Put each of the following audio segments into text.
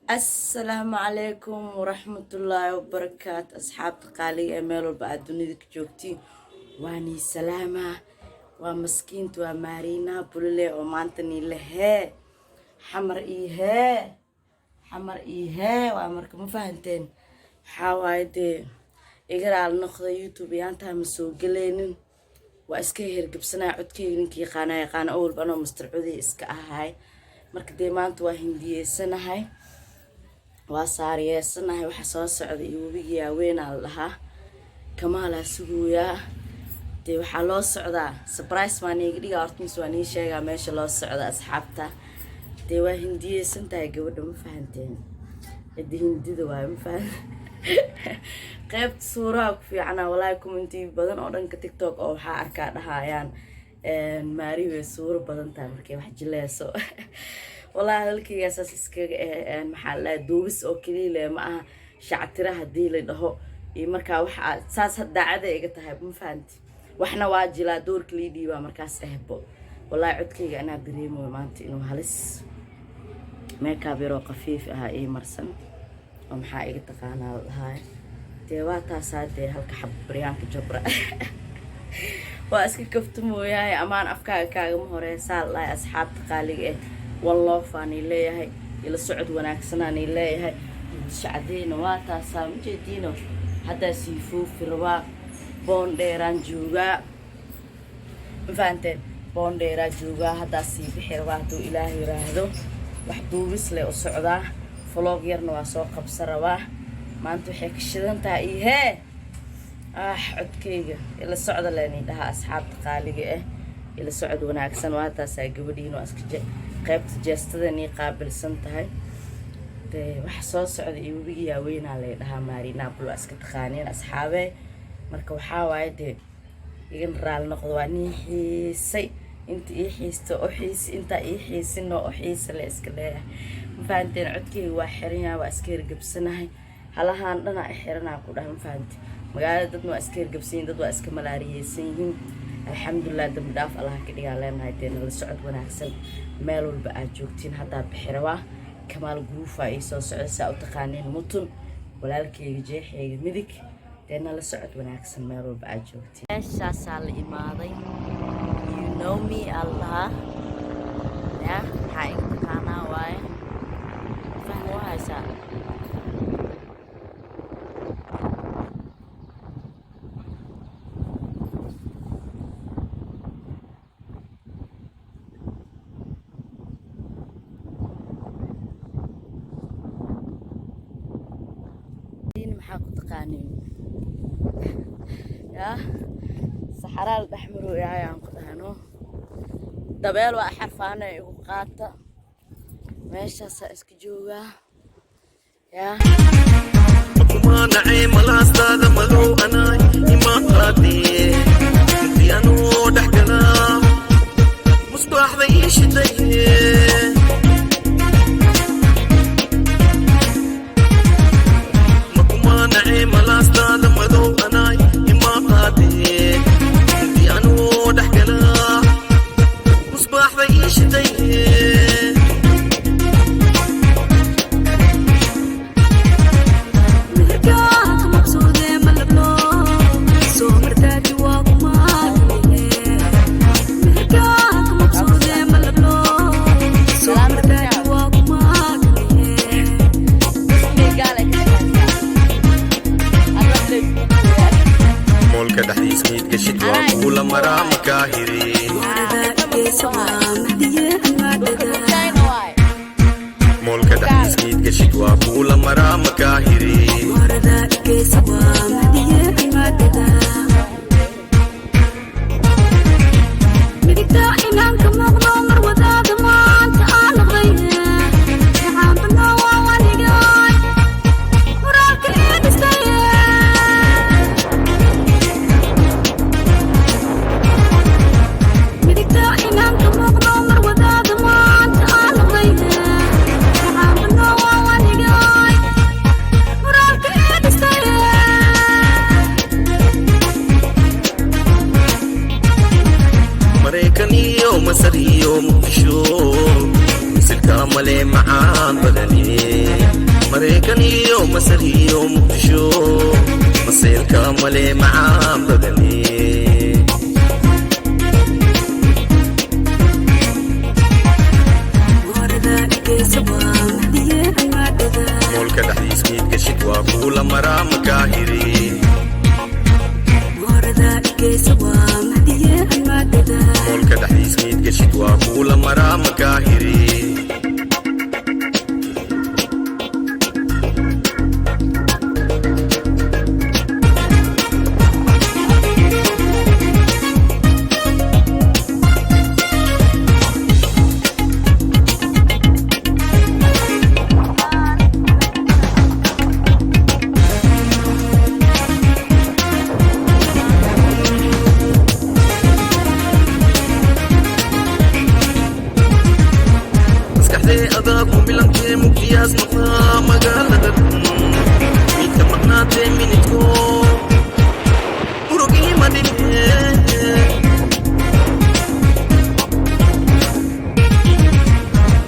Asalaamu calaykum waraxmatullaahi wabarakaatu. Asxaabta qaaliga ee meel walba aad dunida ka joogtiin, waa nii salaamaa. Waa maskiinta, waa Maariinaa Bulile oo maanta nii lehee Xamar iyo hee, Xamar iyo hee. Waa marka ma fahanteen? Waxaa waaye dee, iga raali noqda, YouTube yaantaa ma soo geleynin, waa iska hergebsanaya. Codkeyga ninka yaqaana yaqaana, awalba anoo Master Codey iska ahay. Marka dee maanta waa hindiyeysanahay, waa saariyeysanahay. Waxa soo socda iyo webigii haweenaa la dhahaa Kamaalaa sugooyaa. Dee waxaa loo socdaa surprise, maa niiga dhigaa horta mise waa nii sheegaa meesha loo socda? Asxaabta, dee waa hindiyeysan tahay gabadha, ma fahanteen? Cidda hindida waayo, ma fahan? Qaybta suuraha ku fiicana walaahi. Commenti badan oo dhanka TikTok oo waxaa arkaa dhahayaan Maari way suuro badan tahay markay wax jileyso. Wallaahi hadalkaygaa saas iskaga eh. Maxaa la dhahay, duubis oo keliya leh ma aha, shactira haddii la dhaho iyo markaa waxa saas daacada iga tahay, ma fahanti? Waxna waa jilaa, doorka lii dhiibaa markaas ehbo. Wallaahi codkayga anaa dareemayo maanta inuu halis. Makeup yaroo khafiif ahaa ii marsan oo maxaa iga taqaanaa la dhahaay. Dee waa taasaa, dee halka xab baryaanka jabra waa iska kafta mooyahay. Amaan afkaaga kaagama horeysaa la dhahay. Asxaabta qaaliga eh, one love aanii leeyahay, ila socod wanaagsananii leeyahay. Muqdisho cadeyna waa taasaa, majeediino? Haddaa sii foofi rabaa, Boondheeraan joogaa, ma fahanteen? Boondheeraa joogaa, haddaa sii bixi rabaa hadduu Ilaah yiraahdo. Wax duubis leh u socdaa, vlog yarna waa soo qabsa rabaa. Maanta waxay ka shidan tahay iyo hee, ah, codkayga ila socda leni dhaha. Asxaabta qaaliga ah, ila socod wanaagsan. Waa taasaa gabadhiin, waa iska qaybta jeestada nii qaabilsan tahay. Dee waxa soo socda iyo webigii haaweynaa lay dhahaa Marinapol, waa iska taqaaniin asxaabee. Marka waxaa waaye dee, igana raali noqdo, waa nii xiisay. Inta ii xiisto o xiisi, intaa ii xiisinoo o xiisa le iska leeyahay, ma fahanteen? Codkeyga waa xiran yahay, waa iska hergebsanahay, halahaan dhanaa i xiranaa ku dhahay, ma fahanti? Magaalada dadna waa iska hergebsan yihin, dad waa iska malaariyeysan yihiin. Alxamdulilah, dambi dhaaf Allaha ka dhigaa leenahay. Dee nala socod wanaagsan meel walba aad joogtiin. Haddaa bixi rabaa, Kamaal Guruufa ii soo socda, saa u taqaaniin mutun walaalkeyga jeexeyga midig. Dee nala socod wanaagsan meel walba aad joogtiin. Meeshaasaa la imaaday, you know me allaha ya, maxaa iga taqaanaa waaye, fahmi waa haysaa. Maxaa ku taqaaniin? Yaa saxaraa la dhex marooyahay aan ku dhahno, dabeel waa xarfaana igu qaata. Meeshaasaa iska joogaa yaa. Makumaanacay malaastaada madow, anaay ima qaadee, intii anuu dhex galaa musbaaxda ii shidaye. Makumaanacay malaastaada madow, anaay ima qaadee, intii anuu dhex galaa musbaaxda ii shidaye. Meherkaaka maqsuude malablo soo martaaji waa kumaadine. Meherkaaka maqsuude malablo soo martaaji waa kumaadine. Gaala ka shaqeysaa. Moolka dhexdiis miid gashid, waa kuula maraa makaahiri. Warada igeysa waa mahdiye amaadada. China waay. Moolka dhexdiis miid gashid, waa kuula maraa makaahiri. Warada igeysa waa mahdiye amaadada. Midigta inaanka muuqdo mar wadaada maanta aan noqday, maxaan waa wanigay muraalka ii dhistay. Midigta inaanka muuqdo mar wadaada maanta aan noqday, maxaan waa wanigay muraalka ii dhistay. Maraykan iyo Masar iyo Muqdisho, maseelka male macaan badane. Moolka dhexdiis miid gashid waa kuula maraa makaahiri. Moolka dhexdiis miid gashid waa kuula maraa makaahiri. Maskaxdee adaa ku milantee, mugdiyaas maqnaa magaalada midka maqnaatee, minidko murugii madhine.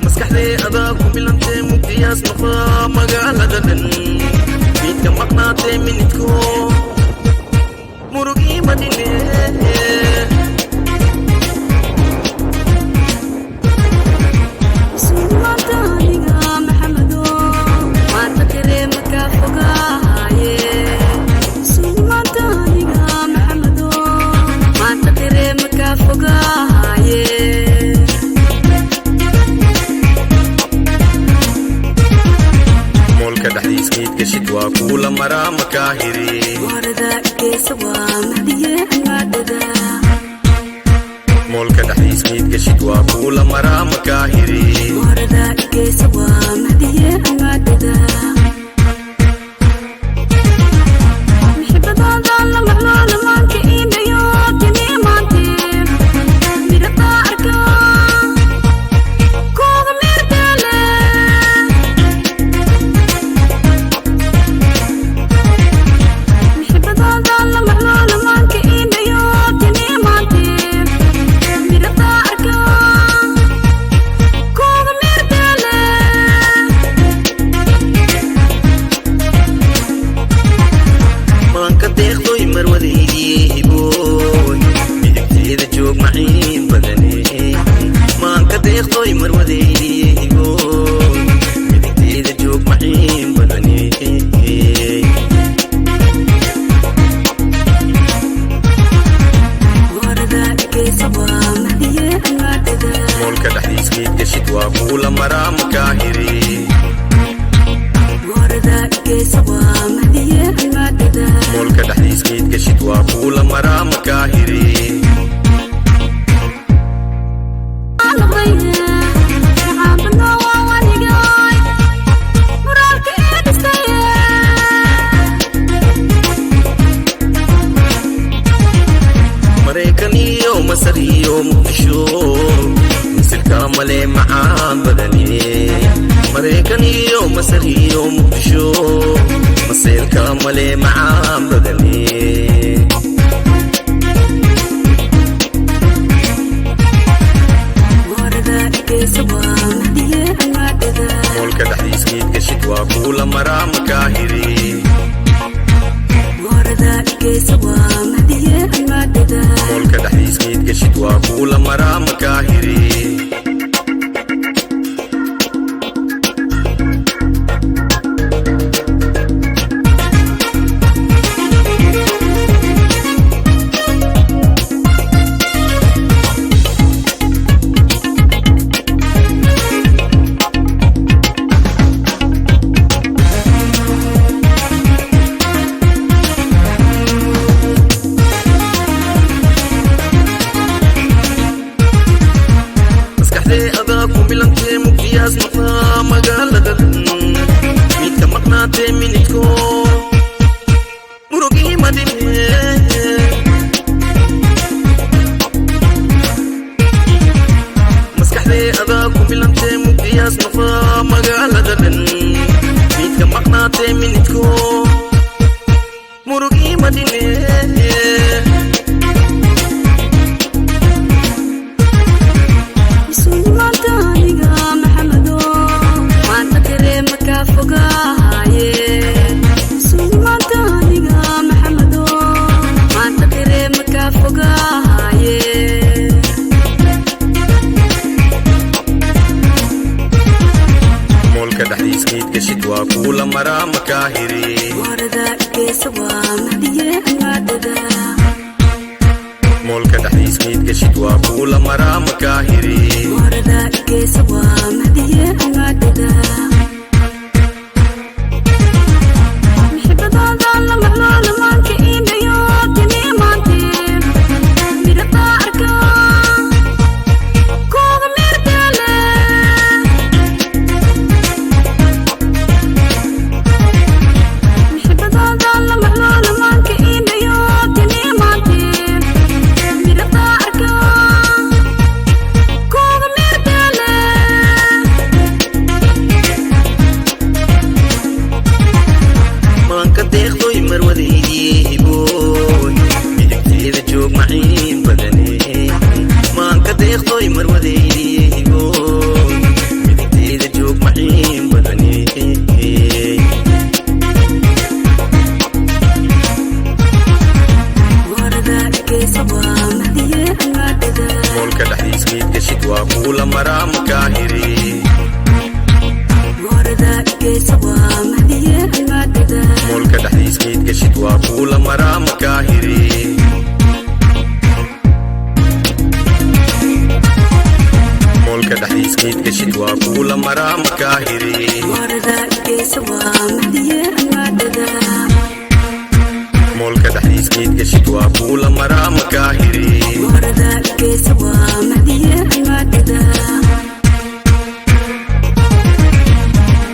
Maskaxdee adaa ku milantee, mugdiyaas maqnaa magaalada dhan midka maqnaatee, minidko murugii madhine. Moolka dhexdiis miid gashid waa kuula maraa makaahiri. Moolka dhexdiis miid gashid waa kuula maraa makaahiri. Maanka deeqdoy marwadaydii hibooy, midigteeda joog maciin badane. Maanka deeqdoy marwadaydii hibooy, midigteeda joog maciin badane. Moolka dhexdiis miid gashid waa kuula maraa makaahiri. Moolka dhexdiis miid gashid waa kuula maraa makaahiri. Maraykan iyo Masar iyo Muqdisho, misilka male macaan badane. Maraykan iyo Masar iyo Muqdisho, maseelka male macaan badane. Moolka dhexdiis miid gashid waa kuula maraa makaahiri. Moolka dhexdiis miid gashid waa kuula maraa makaahiri. Maskaxdee adaa ku milantee, mugdiyaas maqnaa magaalada midka maqnaatee, minidko murugii madhine. Maskaxdee adaa ku milantee, mugdiyaas maqnaa magaalada dhan midka maqnaatee, minidko murugii madhine. Maanta aniga Maxamedo, maanta dareema kaa fogaa. Dhexdiis miid gashid waa kuula maraa makaahiri. Moolka dhexdiis miid gashid waa kuula maraa makaahiri. Maanka deeqdoy marwadaydii hiboy, midigteeda joog maciin badane. Maanka deeqdoy marwadaydii hiboy, midigteeda joog maciin badane. Moolka dhexdiis miid gashid waa kuula maraa makaahiri. Moolka dhexdiis miid gashid waa kuula maraa makaahiri. Moolka dhexdiis miid gashid waa kuula maraa makaahiri. Moolka dhexdiis miid gashid waa kuula maraa makaahiri.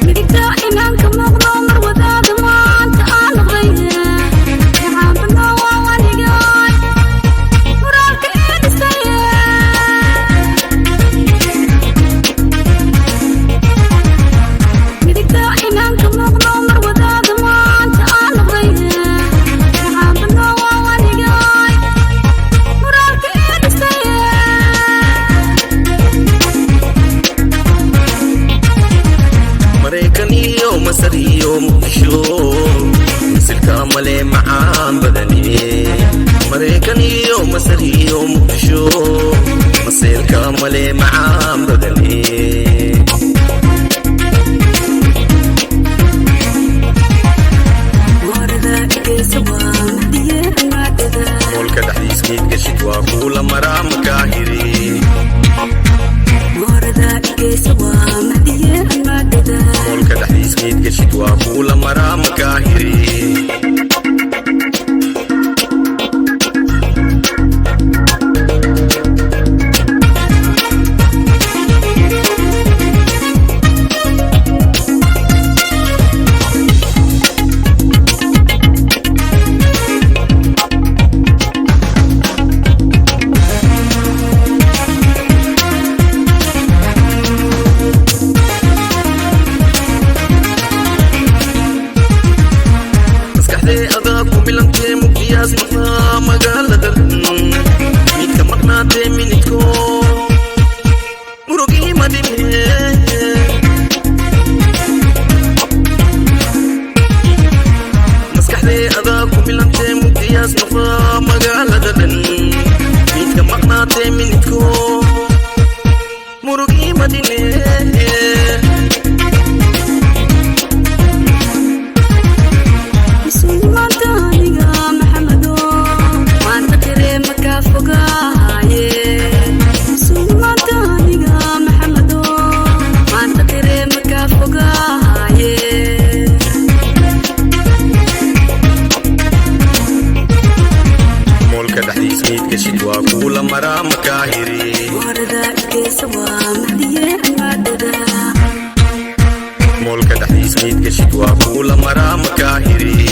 Midigta inaan ka muuqdo mar wadaada maanta aan noqday, maxaabadna waa wanigay muraalka ii dhisay. Midigta inaan ka muuqdo mar wadaada maanta aan noqday, maxaabadna waa wanigay muraalka ii dhisay. Maraykan iyo Masar iyo Muqdisho misilka male macaan badane. Maraykan iyo Masar iyo Muqdisho masilka male macaan badane. Moolka dhexdiis miid gashid waa kuula maraa makaahiri. Moolka dhexdiis miid gashid waa kuula maraa makaahiri. Maskaxdee adaa ku milantee mugdiyaas maqnaa magaalada, midka maqnaatee minidko murugii madhime. Maskaxdee adaa ku milantee mugdiyaas maqnaa magaalada dhan, midka maqnaatee minidko murugii madhine. Musulmaanta aniga Maxamedo maanta qiree makaa fogaaye. Musulmaanta aniga Maxamedo maanta qiree makaa fogaaye. Moolka dhexdiis miid gashid waa kuula maraa makaahiri. Moolka dhexdiis miid gashid waa kuula maraa makaahiri.